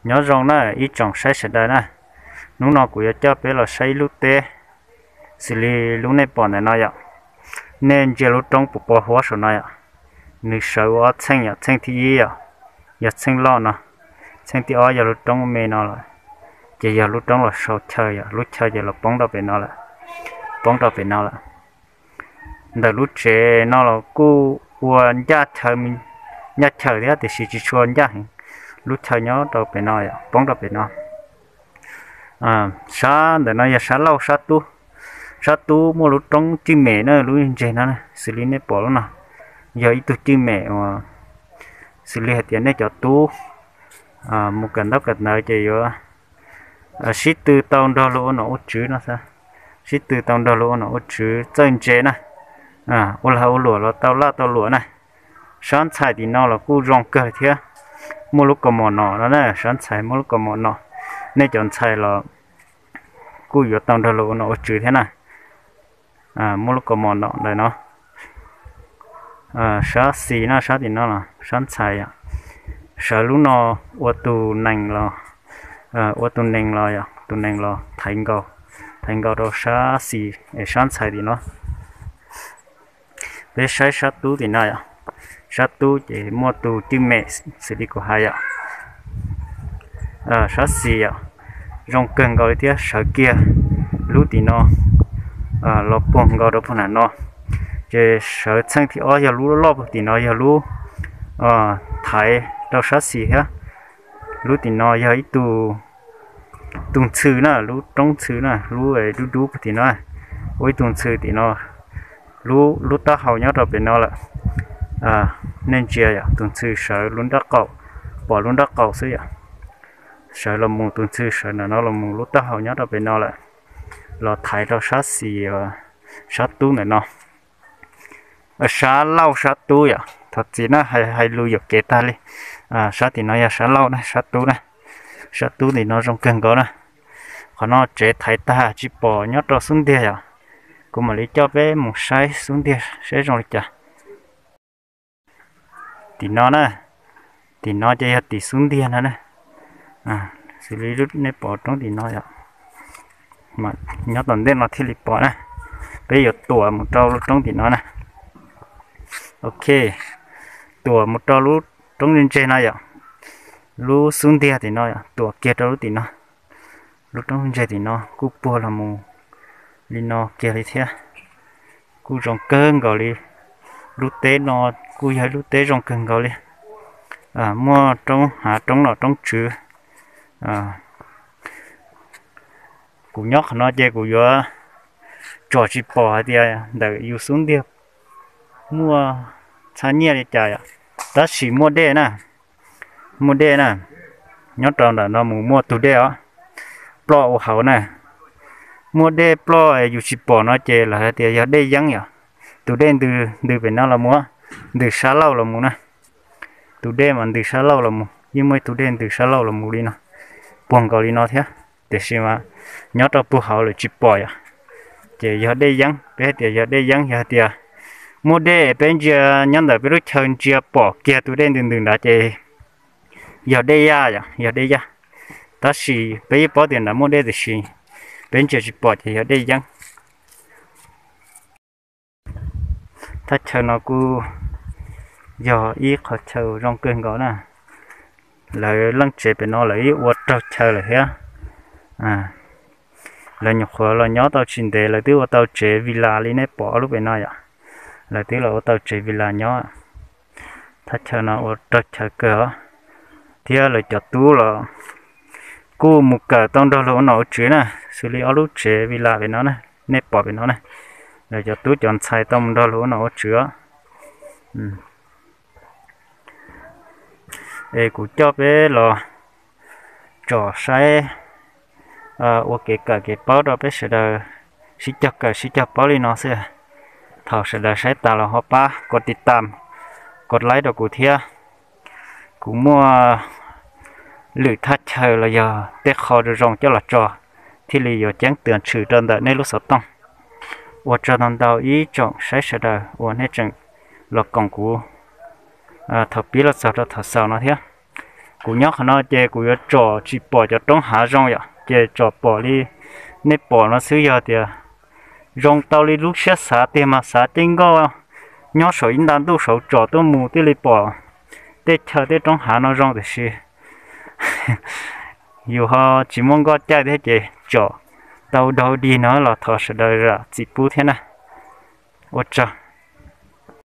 Nyob zoo na ib tsoom saib sawv daws na, hnub no kuv yuav coj peb los saib ib lub teb xws li lub nej pom ntawm no yom. Nej ntsia lub roob puas pos huab saum no yom. Nws sawv ua ob txheej yom, txheej thib ib yom, yog txheej loj no, txheej thib ob yog lub roob me no lawm, ces yog lub roob los sau chaw yom, lub chaw ces los poob rau pem no lawm, poob rau pem no lawm. Ntawm lub tsev no los kuj ua ncaj chaw, ncaj chaw thiab tiam sis tsis tshua ncaj heev, lub chaw nyob rau pem no, poob rau pem no. Sab ntawm no yog sab laug sab tub, sab tub muaj lub roob cwj mem na, lub ntseg no xws li nej pom lub no, yog ib tug cwj mem uas xws li hais tias nej cov tub mus kawm ntaub kawm ntawv ces yuav sib tw tau nrog luag ua nom ua tswv no, sib tw tau nrog luag ua nom ua tswv txawj ntse na, ua lag ua luam los tau laj tau luam na. Sab ntxhais tim no los kuj zoo kawg thiab, muaj lub kaus mom nom no na, sab ntxhais muaj lub kaus mom nom, nej cov ntxhais los kuj yuav tau nrog luag ua nom ua tswv thiab na. Muaj lub kaus mom nom ntawm no. Sab xis no, sab tim no los sab ntxhais yom, sawv lub no ua tus nees los, ua tus nees los yom, tus nees los thaiv nkaus, thaiv nkaus rau sab xis es sab ntxhais tim no. Peb saib sab tub tim no yom, sab tub ces muaj tus cwj mem xws li kuv hais yom. Sab xis yom, zoo kawg nkaus li thiab, sawv kiag lub tim no los puag nkaus rau puag nram no, ces sawv txheej thib ob yog lub loj puag tim no yog lub thaiv rau sab xis thiab. Lub tim no yog ib tug tus ntxhw na, lub roob ntxhw na, lub dub dub puag tim no, ua ib tug ntxhw tim no, lub taub hau nyob rau pem no lawm. Nej ntsia yom, tus ntxhw sawv lub nrab qaum, pom lub nrab qaum xwb yom. Sawv los mus, tus ntxhw sawv ntawm no los mus, lub taub hau nyob rau pem no lawm, los thaiv rau sab xis, sab tub ntawm no. Sab laug sab tub yom, thov txim na, hais lus yuam kev tag li. Sab tim no yog sab laug na, sab tub na, sab tub tim no zoo kawg nkaus na. Qhov no tsev thaiv tag tsis pom nyob rau xub ntiag yom. Kuv mam li coj peb mus saib xub ntiag saib zoo li cas. Tim no na, tim no ces yog tim xub ntiag no na, xws li nej pom roob tim no yom, nyob tom ntej no thiaj li pom na. Peb yuav tuam mus rau lub roob tim no na. Ok, tuam mus rau lub roob ntseg no yom, lub xub ntiag tim no yom, tuam kiag rau lub tim no. Lub roob ntseg tim no kuj puag los mus li no kiag li thiab, kuj zoo kawg nkaus li. Lub teb no kuj yog ib lub teb zoo kawg nkaus li, muaj roob hav roob nom roob tswv. Kuv nyob qhov no ces kuv yuav tsom tsis pom hais tias ntawm yus xub ntiag muaj txhab nyiaj li cas yom, tab sis muaj dej na, muaj dej na, nyob rau ntawm no mus muaj tus dej os, ploj ua hauv na. Muaj dej ploj yus tsis pom no ces lawv hais tias yog dej yeeb yom. Tus dej ntws ntws pem no los mus, ntws sab laug los mus na. Tus dej mas ntws sab laug los mus, yeej muaj ib tug dej ntws sab laug los mus li no, puag nkaus li no thiab. Tiam sis mas nyob rau puag hauv lawm tsis pom yom, ces yog dej yeeb. Peb hais tias yog dej yeeb, yog hais tias muaj dej peb ntsia nyob ntawm peb lub chaw ntsia pom kiag tus dej ntws ntws nrad ces yog dej yaj yom, yog dej yaj. Tab sis peb yeej paub tias nrad muaj dej tiam sis peb ntsia tsis pom ces yog dej yeeb. Thaj chaw no kuj yog ib qhov chaw zoo kawg nkaus na. Lawv leej tsev pem no lawv ib ua raug chaw lawm thiab. Lawv nyuam qhuav los nyob tau tsis ntev lawv twb ua tau tsev villa li nej pom ob lub pem no yom. Lawv twb los ua tau tsev villa nyob. Thaj chaw no ua raug chaw kawg os. Thiab lawv cov tub los kuj mus kawm tau nrog luag ua nom ua tswv na, xws li ob lub tsev villa pem no na, nej pom pem no na. Lawv cov tub cov ntxhais tau mus nrog luag ua nom ua tswv os. Es kuv coj peb los tsom saib, ua kev kawm kev paub rau peb sawv daws sib cog kawm sib cog paub li no xwb. Thaum sawv daws saib tas los ho pab kos tiv tam, kos laib rau kuv thiab. Kuv muaj lwm thaj chaw los yog tej qho zoo zoo coj los tso thiaj li yuav ceeb tws tshwm rau ntawm nej lub xov tooj. Ua tsaug ntau ntau ib tsoom saib sawv daws uas nej tseem los koom kuv thaum pib los txog rau thaum xaus no thiab. Kuv nyob qhov no ces kuv yuav tsom tsis pom cov roob hav zoo yom, ces tsom pom li nej pom no xwb. Yog tias zoo tau li lub siab xav tiag mas xav ceeb nkauj nyob saum ib nta ntuj saud tsom tuaj mus thiaj li pom tej chaw tej roob hav no zoo, tiam sis yus ho tsis muaj nkauj caij thiab ces tsom tau dog dig no los thov sawv daws zam txim pub thiab na. Ua tsaug.